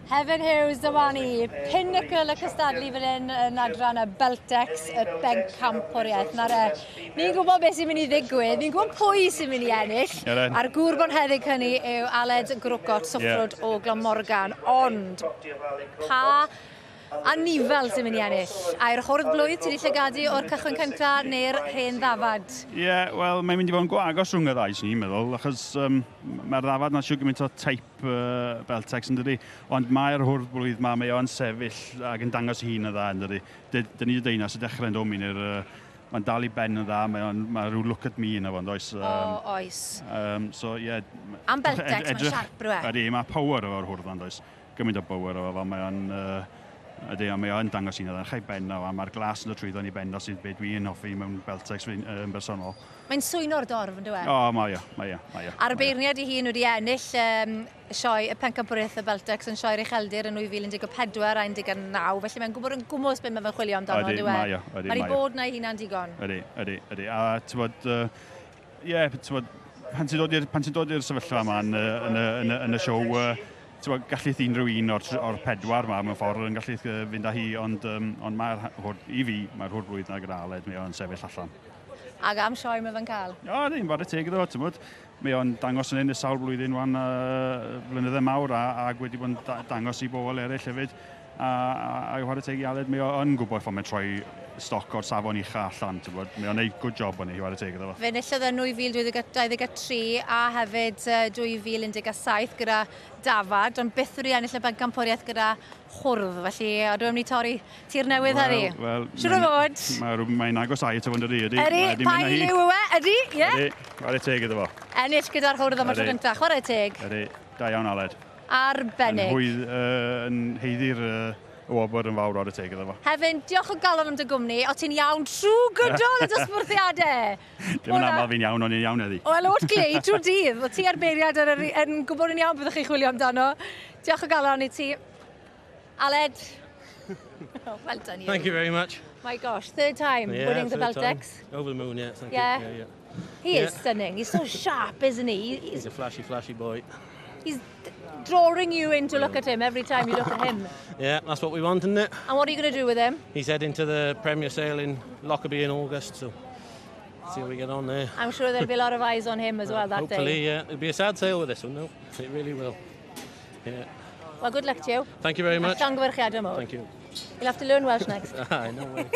Hefin Hughes, dyma ni, pinnacle y cystadlu fan hyn yn adran y Beltex, y bencampwriaeth. Nawr e, ni'n gwybod beth sy'n mynd i ddigwydd, ni'n gwybod pwy sy'n mynd i ennill, a'r gŵr bonheddig hynny yw Aled Grocott, Sofrwd o Glamorgan, ond pa Anifail sy'n mynd i ennill? Ai'r hwrdd blwydd ti 'di llygadu o'r cychwyn cynta neu'r hen ddafad? Ie, yeah, wel, mae'n mynd i fod yn go agos rhwng y ddau, swn i'n meddwl, achos mae'r ddafad 'na siw gymaint o type Beltex, yn dydi? Ond mae'r hwrdd blwydd 'ma, mae o'n sefyll ac yn dangos ei hun yn dda, yn dydi? Dyn ni wedi dweud 'na sy'n dechrau yn do, Meinir, mae'n dal i ben yn dda, mae o'n, mae rhyw look at me yna fo, yn does? O, oes. So, ie. Yeah, Am Beltex, mae'n siarp rhyw e. Ydy, mae power efo'r hwrdd yna, does? Gymaint o bower efo fo, mae o'n, ydy, mae o'n dangos un ddechrau ben o, a mae'r glas yn dod trwyddo yn ei ben o, sydd be dwi'n hoffi mewn Beltex yn bersonol. Mae'n swyno'r dorf, yn dyw e? O, mae o, mae o, mae o. A'r beirniad ei hun wedi ennill sioe y Pencampwriaeth y Beltex yn sioe'r Ucheldir yn 2014 a 19, felly mae'n gwybod yn gwmws beth mae fe'n chwilio amdano, ydy, dyw e? Mae o, ydy, mae o. Bod na ei hunan digon. Ydy, ydy, ydy. A ti'n bod, ie, ti'n bod, pan ti'n dod i'r sefyllfa yma yn y siow, ti'n gallith unrhyw un o'r pedwar yma mewn ffordd yn gallu fynd â hi, ond mae'r hwrdd, i fi, mae'r hwrdd blwydd na gyda Aled, mae o'n sefyll allan. Ac am sioe mae fe'n cael? O, ddim, whare teg iddo, ti'n bod. Mae o'n dangos yn hyn y sawl blwyddyn wan, blynydde mawr, ac wedi bod yn dangos i bobl eraill hefyd. A whare teg i Aled, mae o'n gwybod ffordd mae'n troi stoc o'r safon ucha allan, ti'n bod. Mae o'n neud good job o'n i, whare teg iddo fo. Fe enillodd yn 2023 a hefyd 2017 gyda dafad, ond byth wedi ennill y bencampwriaeth gyda hwrdd, felly ydw i'n mynd i torri tir newydd heddi. Wel, Siwr o fod. Mae'n agos ai eto fod ydy, ydy. Ydy, pa i liw yw e? Ydy, ie? Ydy, chwarae teg iddo fo. Ennill gyda'r hwrdd am y tro gyntaf, chwarae teg. Ydy, da iawn Aled. Arbennig. Yn, hwydd, yn heiddi'r y wobr yn fawr ar y teg iddo fo. Hefin, diolch o galon am dy gwmni. O ti'n iawn trwy gydol y dosbarthiadau. Dim yn aml fi'n iawn, ond i'n iawn heddi. Wel, o't glei trwy'r dydd. O ti ar beiriad ar yr, yn gwybod yn iawn byddwch chi'n chwilio amdano. Diolch o galon i ti. Aled. Oh, well done you. Thank you very much. My gosh, third time winning the Beltex. Time. Over the moon, yeah. Thank you. Yeah. He is stunning. He's so sharp, isn't he? He's a flashy, flashy boy. He's drawing you in to look at him every time you look at him. Yeah, that's what we want, isn't it? And what are you going to do with him? He's heading to the Premier Sale in Lockerbie in August, so see how we get on there. I'm sure there'll be a lot of eyes on him as well that Hopefully, day. Yeah. It'll be a sad sale with this one, though. It really will. Yeah. Well, good luck to you. Thank you very much. Llongyfarchiadau mawr. Thank you. You'll have to learn Welsh next. Aye, no way.